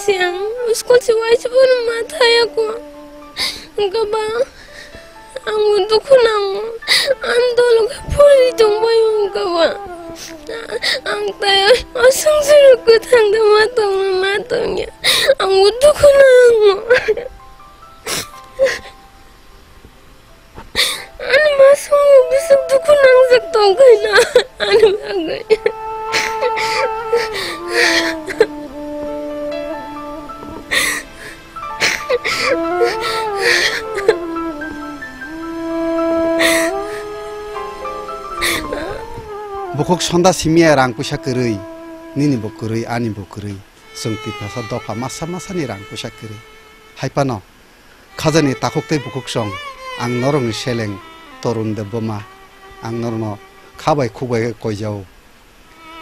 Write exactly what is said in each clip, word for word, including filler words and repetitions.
Ang school se waisa bono ma thaya ko. Hwnkhe ba ang dukhu nango. Ang dolo khe phuri tongbai hwnkhe ba. Ang tai o songsa kwthang da ma tongno ma tongya. Ang dukhu nango. Ani masung bisuk dukhu nangjak tongkhaina ani bagwi. Bukhuk sonda simiya rang puisa kwrwi, nini bo kwrwi, ani bo kwrwi. Chwng Tiprasa dopha masa masani rang puisa kwrwi. Hai phano khajani takhuk tei bukhuksong, ang norokni seleng Torun Debbarma, ang norokno kha bai khuk bai khe koijao.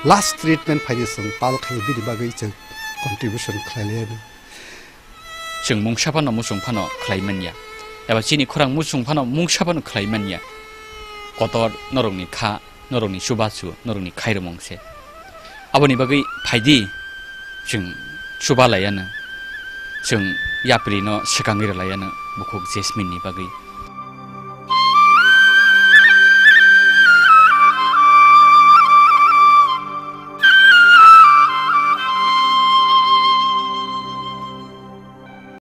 Last treatment phaidi chwng pal khai bini bagwi chwng contribution khlai liya. Chwng mungsa phano muchung phano khlai manya, eba chini khorang muchung phano mungsa phano khlai manya. Kotor norokni kha, norokni chubachu, norokni khairomong se. Aboni bagwi phaidi chwng chuba laiya no, chwng yapri no swkangwi rwlaiya no bukhuk Jasmine ni bagwi.